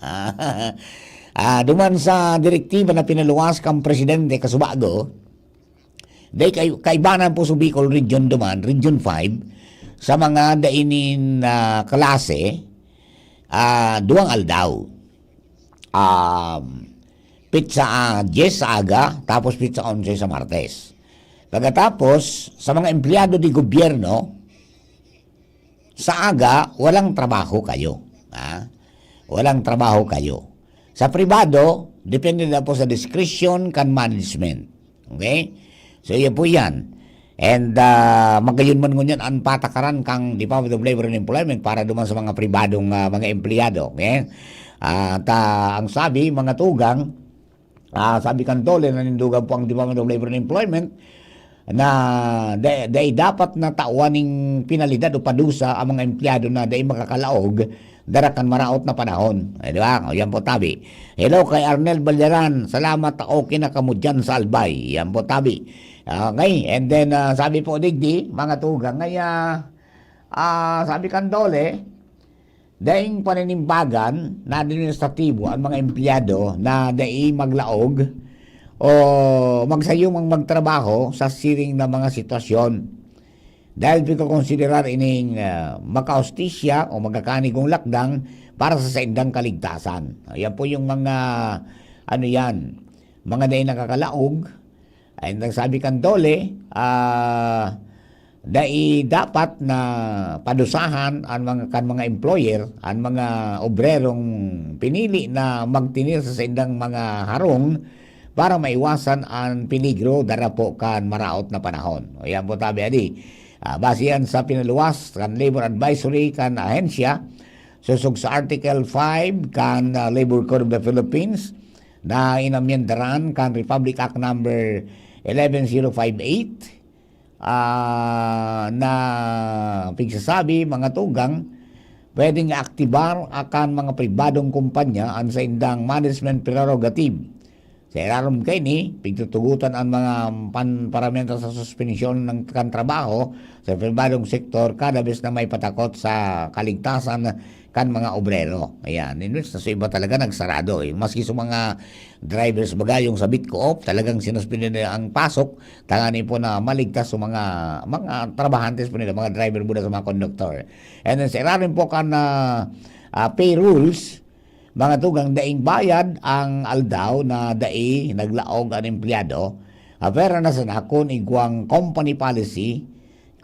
Ah, duman sa direktiba na pinaluwas kang Presidente Casubago, dai kay-, kaibanan po sa Bicol Region duman, Region five, sa mga dai nin, ah, klase, ah, duwang aldaw. Um, pitsa, ah, diyes sa aga, tapos pitsa onse sa Martes. Pagkatapos, sa mga empleyado di gobyerno, sa aga, walang trabaho kayo. Ha? Walang trabaho kayo. Sa pribado, depende na po sa discretion kan management. Okay? So, iyo po yan. And, ah, magayon man ngunyan ang patakaran kang Department of Labor and Employment para duman sa mga pribadong, ah, mga empleyado. Okay? At, ah, ang sabi, mga tugang, ah, sabi kan DOLE, nanindugan po ang Department of Labor and Employment na da-, dai dapat na tawan ning penalidad o padusa ang mga empleyado na dai makakalaog dara kan maraot na panahon. Eh, di ba? O, yan po, tabi. Hello kay Arnel Balderan. Salamat, okay na kamo dyan sa Albay. Yan po, tabi. Okay, and then, ah, sabi po, digdi, mga tugang, ngaya, ah, sabi kan DOLE, daing paninimbagan na administratibo ang mga empleyado na dai maglaog o magsayumang magtrabaho sa siring na mga sitwasyon. Dahil pagkokonsiderar ining, ah, makahustisya o magkakanigong lakdang para sa saindang kaligtasan. Ayan po yung mga, ano yan, mga dai nakakalaog. Ay, nagsabi kan DOLE, ah, dai dapat na padusahan ang mga, kan mga employer, ang mga obrerong pinili na magtinir sa saindang mga harong para maiwasan ang peligro dara po kan maraot na panahon. O, yan po tabi, adi. Ah, base yan sa pinaluwas kan Labor Advisory kan ahensya, sosog sa Article five kan, ah, Labor Code of the Philippines na inamyendaran kan Republic Act Number eleven zero five eight, ah, na pigsasabi, mga tugang, pwedeng aktibar akan mga pribadong kumpanya an saindang management prerogative. Sa irarom kaini, pigtutugotan an mga pan-, paramenta sa suspensyon ng kan trabaho sa pribadong sektor kada bes na may patakot sa kaligtasan kan mga obrero. Ayan, in which, sa iba talaga nagsarado, eh. Maski sa mga drivers baga, yung sa Bitcoop, talagang sinuspindi nila ang pasok, tanganing po na maligtas sa mga, mga trabahantes po nila, mga driver po na sa mga conductor. And then, sa irarom po kan, ah, ah, pay rules, mga tugang, daing bayad ang aldaw na dai naglaog an empleyado, ah, pwera na sana kun igwang company policy,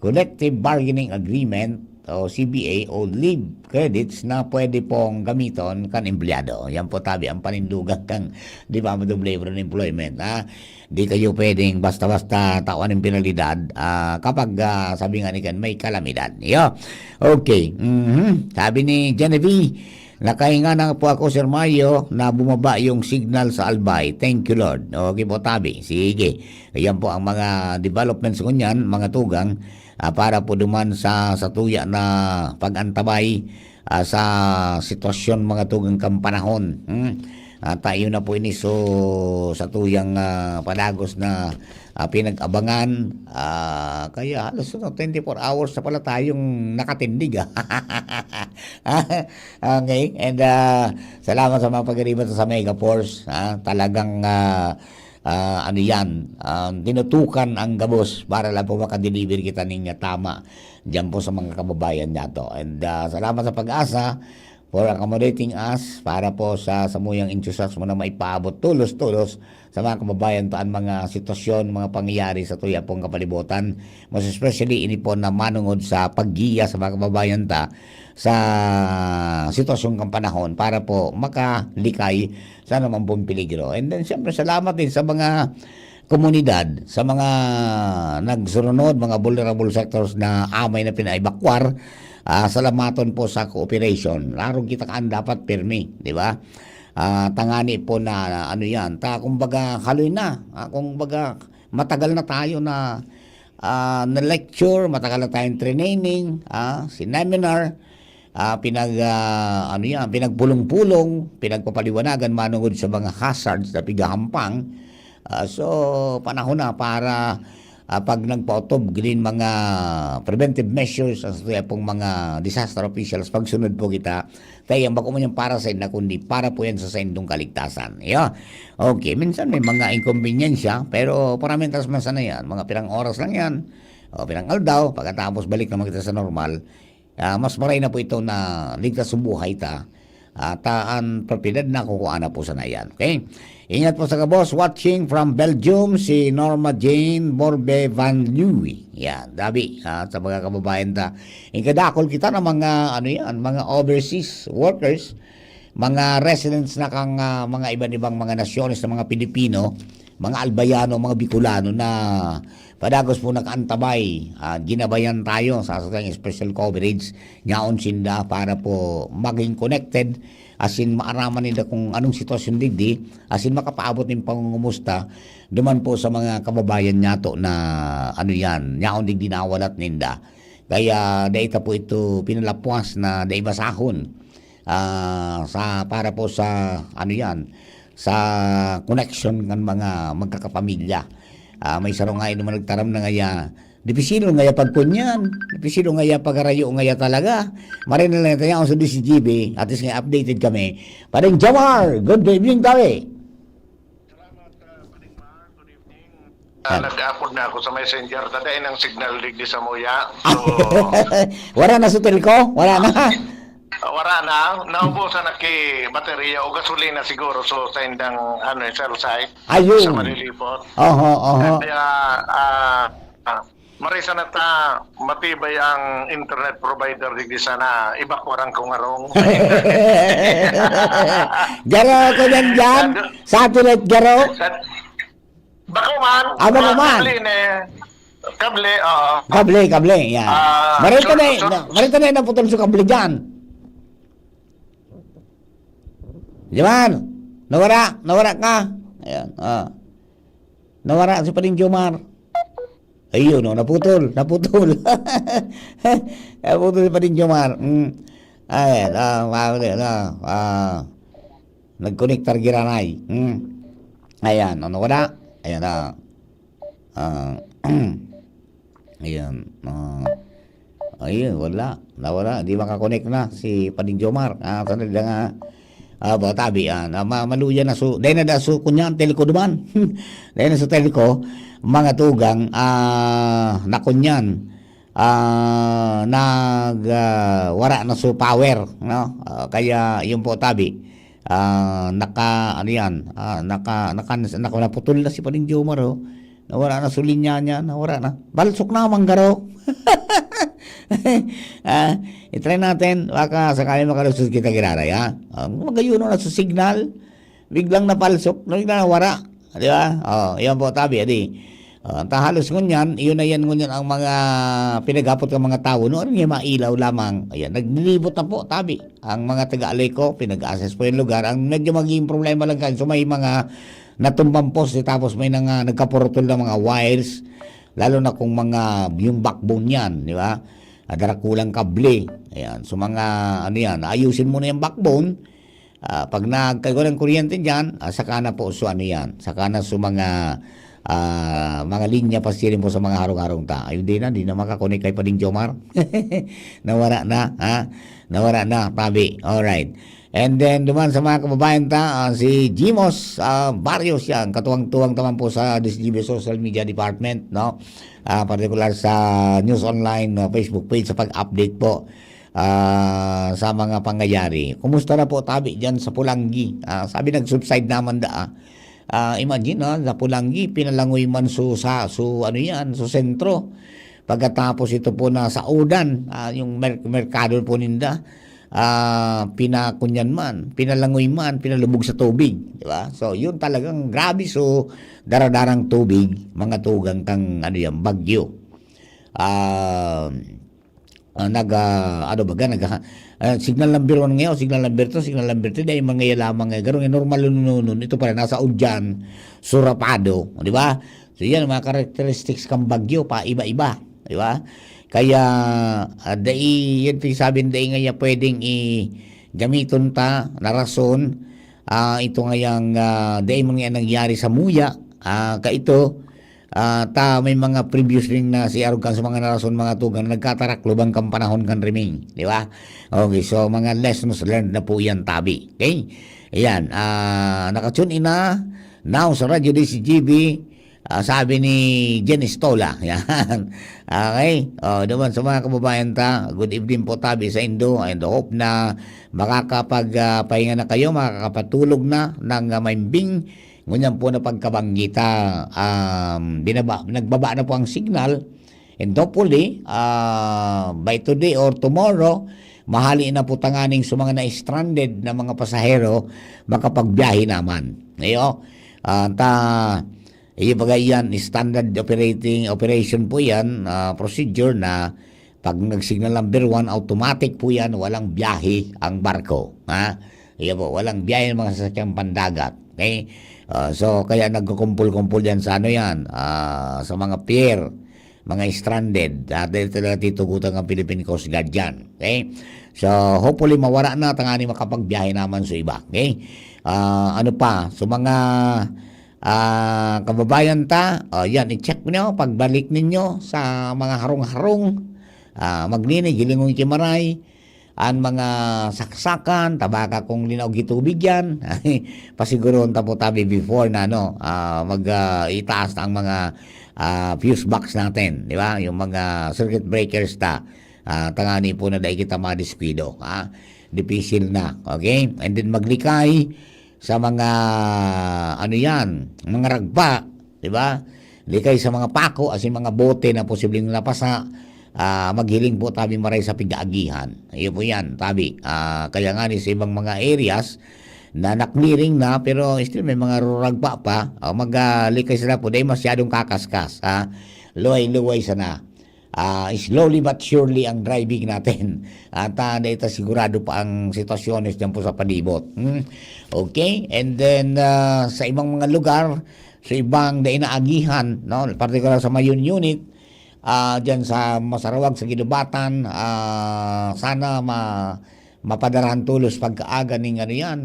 collective bargaining agreement o C B A o leave credits na pwede pong gamiton kan empleyado. Yan po tabi ang panindugan kang Department of Labor and Employment, ha? Di kayo pwedeng basta-basta tawan ng penalidad, ah, kapag, ah, sabi nga ni Ken, may kalamidad. Yo. Okay. Mhm. Sabi ni Genevieve, "Nakahinga na po ako, Sir Mario, na bumaba yung signal sa Albay. Thank you, Lord." Okay po, tabi. Sige. Ayan po ang mga developments ngunyan, mga tugang, ah, para po duman sa, sa tuya na pag-antabay, ah, sa sitwasyon, mga tugang, kang panahon. Hmm? At, ah, yun na po ini. So, sa tuyang, ah, padagos na, ah, pinag-abangan. Ah, kaya halos, ano, twenty-four hours na pala tayong nakatindig, ah. Okay, and, ah, salamat sa mga pag-ariba sa Mega Force, ah. Talagang, ah, ah, ano yan, ah, tinutukan ang gabos para lang po makadeliver kita ning tama diyan po sa mga kababayan nato. And, ah, salamat sa PAGASA for accommodating us para po sa samuyang enthusiasmo na maipaabot tulos-tulos sa mga kababayan ta an mga sitwasyon, mga pangyayari sa tuya pong kapalibutan. Most especially, ini po na manungod sa paggiya sa mga kababayan ta sa sitwasyon kan panahon para po makalikay sa anumang pong peligro. And then, siyempre, salamat din sa mga komunidad, sa mga nagsurunod, mga vulnerable sectors na amay na pinaebakwar. Ah, salamaton po sa cooperation. Larong kita kaan dapat pirmi, di ba? Ah, tangani po na, ano yan, ta, kumbaga, haloy na. Ah, kumbaga, matagal na tayo na, ah, na-lecture, matagal na tayong training, ah, seminar, ah, pinag, ah, ano yan, pinagpulong-pulong, pinagpapaliwanagan manungod sa mga hazards na pigahampang. Ah, so, panahon na para, ah, pag nagpaotob, ginin mga preventive measures ang satuya pong mga disaster officials, pagsunod po kita, kaya yan, bako man yan para sa inda, kundi para po yan sa saindong kaligtasan. Iyo. Okay, minsan may mga inkonbensya, pero paramitas man sana yan, mga pirang oras lang yan, o pirang aldaw, pagkatapos balik naman kita sa normal. Ah, mas maray na po ito na ligtas ang buhay ta. At, ah, an propiedad na kukuha na po sana yan. Okay? Ingat po sa gabos. Watching from Belgium, si Norma Jane Borbe Van Leeuwen. Yan, dabi, ah, sa mga kababayan ta. Inkadakol kita ng mga, ano yan, mga overseas workers, mga residents na kang, ah, mga iban-ibang mga nasyones ng mga Pilipino, mga Albayano, mga Bicolano na padagos po nag-antabay, ah, ginabayan tayo sa satuyang special coverage. Yaon sinda para po maging connected, asin maaraman ninda kung anong sitwasyon digdi, asin makapaabot nin pangungumusta duman po sa mga kababayan nato na, ano yan, yaon digdi nawalat ninda. Kaya dai ta po ito pinalapwas na dai basahon, ah, sa, para po sa, ano yan, sa connection ng mga magkakapamilya. Ah, may saro nga naman nagtaram na ngaya, dipisilo ngaya pagkunyan, dipisilo ngaya pagarayo ngaya talaga. Maray na lang tayo sa D C G B, at least nga updated kami. Pading Jomar, good evening, tabi. Salamat, ah, Pading Mar. Good evening. Ah, Yan. Nag-upload na ako sa Messenger. Taday ng signal digdi sa Moya. So, Wala na sa telco? Wala na? Ah, wala na. Naubusan na ki baterya o gasolina siguro. So, sa indang, ano, eh, cell site. Ayun. Sa Malilipot. Oho, oho. Kaya, ah, ah, Marisa na ta, matibay ang internet provider digdi sana, iba ko arang kung arong. Garo ako dyan, dyan. Satellite garo. Bako man. Ah, bako man. Kable ni. Kable, oo. Kable, kable, yan. Ah, Marita so, na, so, na, Marita na naputol sa kable dyan. Jomar, nawara, nawara ka. Ayan, ah. Nawara si Pading Jomar. Ayun, oh, naputol, naputol. Naputol si Pading Jomar. Mm. Ayan, ah, ah, ah, ah, nagkonektar giranay. Mm. Ayan, ano wala? Ayan, ah. Ah, ayan, ah, ayun, wala. Nawala, di makakonek na si Pading Jomar. Ah, sana lang, ah, ah, ba, tabi, ah, na ma-, maluya na su-, dahil na da su-, kunyan, telco duman. Dahil na sa telco, mga tugang, ah, nakunyan, ah, nag, ah, wara na su power, no? Ah, kaya yun po, tabi, ah, naka, ano yan, ah, naka, naka, naka, naputol na si Pading Jomar, oh. Nawara na su linya niya, nawara na. Balsok na, manggaro. Ah, i-try natin, baka sakali makalusot kita giraray, ha? Ah, magayuno na su signal. Biglang napalsok, no, biglang nawara. Di ba? Oh, yan po, tabi, adi. Oh, ta halos ngunyan, iyon na yan ngunyan ang mga pinaghapot ng mga tawo, no? Ano nga, mailaw lamang. Ayan, naglilibot na po, tabi. Ang mga taga-Aleco, pinag-assess po yung lugar. Ang medyo magiging problema lang kan, so may mga natumbang poste, tapos may nanga-, nagkapurutol na mga wires, lalo na kung mga, yung backbone yan, di ba? Ah, darakulang kable. Ayan. So, mga, ano yan, ayusin mo na yung backbone. Ah, pag nagkaigwa ng kuryente dyan, ah, saka na po, so ano yan, saka na so mga, ah, mga linya pa siring po sa mga harong-harong ta. Ayun, di na, di na makakonek kay Pading Jomar. Nawara na, ha? Nawara na, tabi. Alright. And then, duman sa mga kababayan ta, ah, si Jimos, ah, Barrios yan, katuwang-tuwang taman po sa D C G B Social Media Department, no? Ah, partikular sa News Online, ah, Facebook page sa pag-update po, ah, sa mga pangyayari. Kumusta na po tabi diyan sa Pulanggi? Ah, sabi nag-subside naman da, ah. Ah, imagine, ah, sa Pulanggi, pinalangoy man so sa, so ano yan, so sentro. Pagkatapos ito po na sa Udan, ah, yung mer-, merkado po ninda, ah, pinakunyan man, pinalangoy man, pinalubog sa tubig, di ba? So, yun talagang grabe. So, daradarang tubig, mga tugang kang ano yan, bagyo. Ah, ah, nag, ah, ano baga, nag, ah, signal number one ngayon, signal number two, signal number three, dahil mga yan lamang ngayon. Garong normal nun, nun, nun. Ito pala, nasa Ujan, Surapado, di ba? So, yan, mga characteristics kang bagyo, pa iba-iba, di ba? Kaya, ah, dai, yan, sabi, dai nga yan pwedeng i-, gamiton ta na rason, ah, ito nga yang, ah, dai man nga nangyari sa muya, ah, kaito, ah, ta may mga previous rin na si arog kan sa mga narason, mga tugang na nagkatarak lubang kan panahon kan riming, di ba? Okay, so mga lessons learned na po yan, tabi. Okay? Ayan, ah, naka-tune in na now sa Radyo D C G B, ah, sabi ni Jen Estola. Yan. Okay? Oh, naman sa mga kababayan ta, good evening po, tabi sa indo. And hope na makakapag, ah, pahinga na kayo, makakapatulog na ng, ah, maimbing. Ngunyan po na pagkabanggita, um, binaba, nagbaba na po ang signal. And hopefully, ah, by today or tomorrow, mahali na po tanganing sa mga na-stranded na mga pasahero, makapagbiyahe naman. Ayo, ah, ta, iyo, bagay yan, standard operating, operation po yan, ah, procedure na pag nag-signal number one, automatic po yan, walang biyahe ang barko. Ha? Iyo po, walang biyahe ng mga sasakyang pandagat. Okay? Ah, so, kaya nagkukumpul-kumpul yan sa ano yan, ah, sa mga pier, mga stranded. Ah, dahil talaga titugutan ang Philippine Coast Guard dyan. Okay? So, hopefully, mawara na, tangani makapagbiyahe naman sa iba. Okay? Ah, ano pa? So, mga, ah, kababayan ta, oh, yan, i-check nyo, pagbalik ninyo sa mga harong-harong, ah, Maglini, Gilingon, Kimaray, an mga saksakan, tabaka kung linaog ki tubig yan, pasiguroon ta po tabi before na, ano, ah, mag, ah, itaas ta ang mga, ah, fuse box natin, di ba? Yung mga circuit breakers ta, ah, tangani po na dai kita madiskwido, ha? Dipisil na, okay? And then maglikay sa mga, ano yan, mga ragpa, di ba? Likay sa mga pako, asin mga bote na posibleng napasa, ah, maghiling po tabi maray sa pigaagihan. Iyo po yan, tabi. Ah, kaya nga ni sa ibang mga areas na na-clearing na, pero still may mga ruragpa pa, ah, mag, ah, likay sila po, dahil masyadong kakaskas, ha? Luway-luway sana. Ah, slowly but surely ang driving natin. At, ah, dahil ta sigurado pa ang sitwasyones dyan po sa palibot. Hmm? Okay? And then, ah, sa ibang mga lugar, sa ibang dai naagihan, no? Partikular sa Mayon Unit, ah, dyan sa Masarawag, sa Guinobatan, ah, sana ma-, mapadarahan tolos pagkaaga ning ano yan,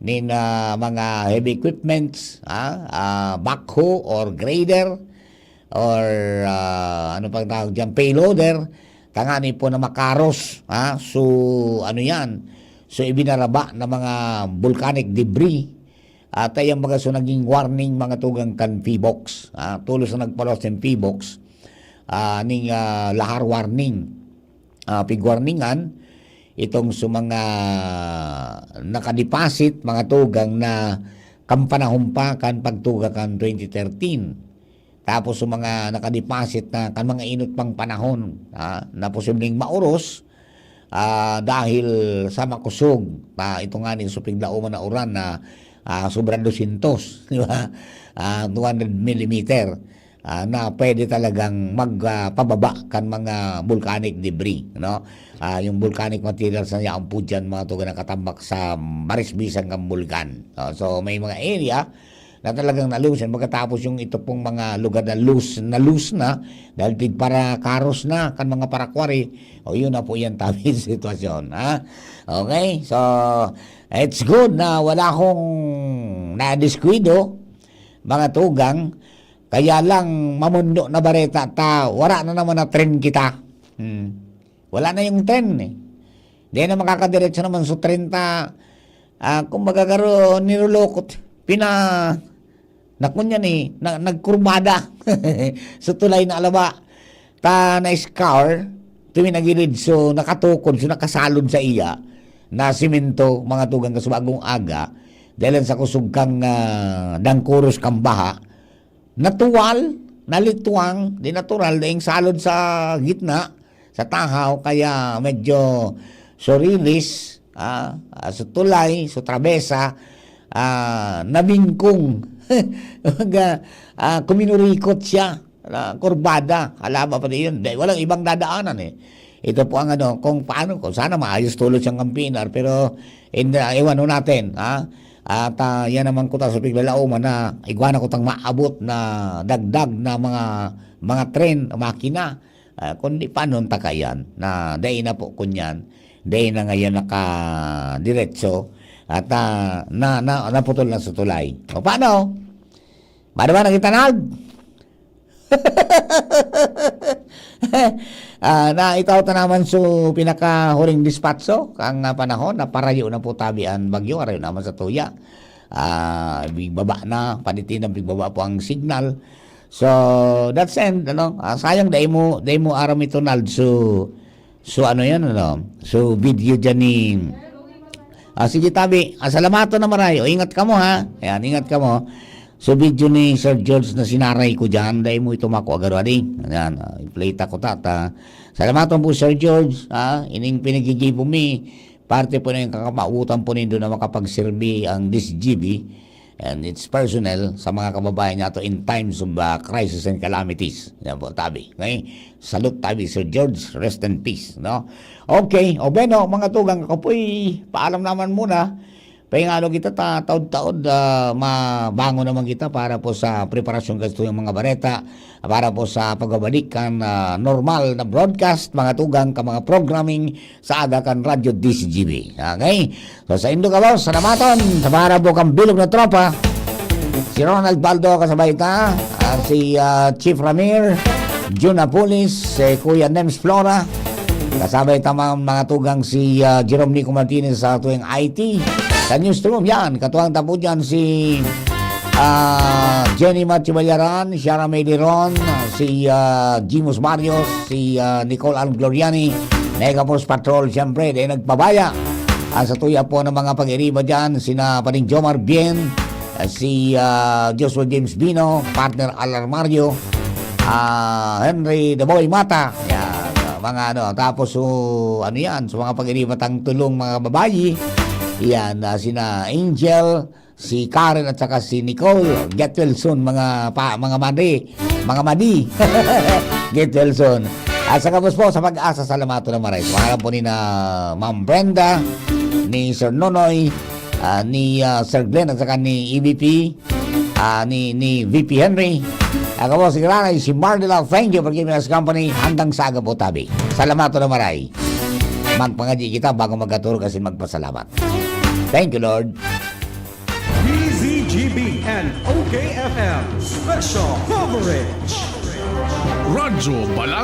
nin, ah, mga heavy equipments, ah, ah, backhoe or grader, or, ah, ano pang tawag dyan, payloader, tangani po na makaros, ha? So, ano yan? So, ibinaraba na mga volcanic debris. At ayan baga, so, naging warning mga tugang kan PHIVOLCS, ha? Tulos na nagpalos ng PHIVOLCS, ah, ning, ah, lahar warning, ah, pigwarningan itong sa mga nakadeposit, mga tugang na kan panahon pa kan pagtuga kan twenty thirteen. Tapos sa mga nakadeposit na kan mga inot pang panahon, ah, na posibleng maoros, ah, dahil sa makusog, ah, ito nga nin supig lauman na uran na, ah, sobra dosyentos, di ba? Ah, two hundred millimeter, ah, na pwede talagang mag, ah, pababa kan mga volcanic debris, no? Ah, yung volcanic materials na yaon po dyan, mga tugang, nakatambak sa marisbisan kan bulkan. Ah, so, may mga area na talagang nalusan. Pagkatapos yung ito pong mga lugar na loose, na loose na, dahil tig para karos na, kan mga parakwari, o yun na po yan tabi sitwasyon, ha? Okay? So, it's good na wala akong nadiskwido, mga tugang, Kaya lang, mamundo na bareta ta, wala na naman na tren kita. Hmm. Wala na yung tren eh. Di na makakadiretso naman sa tren ta. Ah, kumbaga garo, nirulukot. Pina, naku niyan eh, na, nagkurbada. Sa tulay na alaba. Ta na-scar, tuminagilid, so nakatukod, so nakasalod sa iya na simento, mga tugang kasubagong aga, dahil sa kusog kang, ah, dangkuros kang baha, natuwal, nalitwang, di natural, daing salod sa gitna, sa tahaw, kaya medyo surilis, ah, ah, so tulay, so trabesa, ah, nabingkong. Mga, ah, kuminurikot siya, na kurbada, halaba pa yun. Dahil walang ibang dadaanan eh. Ito po ang ano, kung paano, kung sana maayos tulos siyang kampinar, pero in the, ewan ho natin, ha? At, ah, yan naman ko ta sa piglalauman na igwa na ko tang maabot na dagdag na mga, mga tren, makina. Ah, kundi paano ang takayan na dai na po kunyan, dai na ngayon nakadiretso at, ah, na, na, naputol na sa tulay. O paano? Mano ba nakitanag? Ah, na itaw ta naman so pinakahuling dispatso kang, ah, panahon na parayo na po tabi ang bagyo, arayo naman sa tuya. Ah, bigbaba na, panitin na bigbaba po ang signal. So, that's end, ano? Ah, sayang, dai mo, dai mo aram ito, Nald. So, so ano yan, ano? So, video dyan ni, ah, sige, tabi. Ah, salamaton na maray. O, ingat ka mo, ha? Ayan, ingat ka mo. So, video ni Sir George na sinaray ko dyan, dai mo ito mako agaro, adi. Ayan, ah, i-play ta ko, tata. Salamaton po, Sir George, ha? Ining pinigigibo mi. Parte po na yung kakamawotan po nindo na makapagserbi ang this G B and its personnel sa mga kababayan nato in times of, ah, crisis and calamities. Yan po, tabi. Okay? Salute tabi, Sir George. Rest in peace, no? Okay. O, bueno, mga tugang, ako po'y paalam naman muna. Paingalo kita ta, taod-taod, ah, mabangon naman kita para po sa preparasyon kasto yung mga bareta, para po sa pagbabalik kan, ah, normal na broadcast, mga tugang, ka mga programming sa aga kan Radyo D C G B. Okay? So, sa indo ka, boss, salamaton. Sa para po kang bilog na tropa, si Ronald Baldo, kasabay ta, ah, si, ah, Chief Ramir, Jun Apulis, si Kuya Nems Flora, kasabay ta mga, mga tugang si, ah, Jerome Nico Martinez sa tuwing I T. Sa newsroom, yan, katuwang ta po dyan si, ah, Jenny Matthew Bayaran, Shara May Liron, si, ah, Jimus Marios, si, ah, Nicole Ann Gloriani, Mega Force Patrol, siyempre, dahil nagpabaya. Ang sa tuya po ng mga pag-iriba dyan, sina Paring Jomar Bien, ah, si, ah, Joshua James Bino, partner Alar Mario, ah, Henry The Boy Mata. Yan, ah, mga ano, tapos so, ano yan, sa mga pag-iriba tang tulong mga babayi, yan, ah, sina Angel, si Karen at saka si Nicole. Get well soon, mga pa, mga madi, mga madi. Get well soon. At sa kapos po, sa Pag-asa, salamaton na maray. Pangalan po ni na Ma'am Brenda, ni Sir Nonoy, ah, ni, ah, Sir Glenn at saka ni E V P, ah, ni, ni V P Henry. Ako po si Granay, si Marnila. Thank you for giving us company. Hanggang sa aga po, tabi. Salamaton na maray. Magpangadyi kita bago magkaturog asin magpasalamat. Thank you, Lord. D Z G B and O K F M Special Coverage. Radyo Balang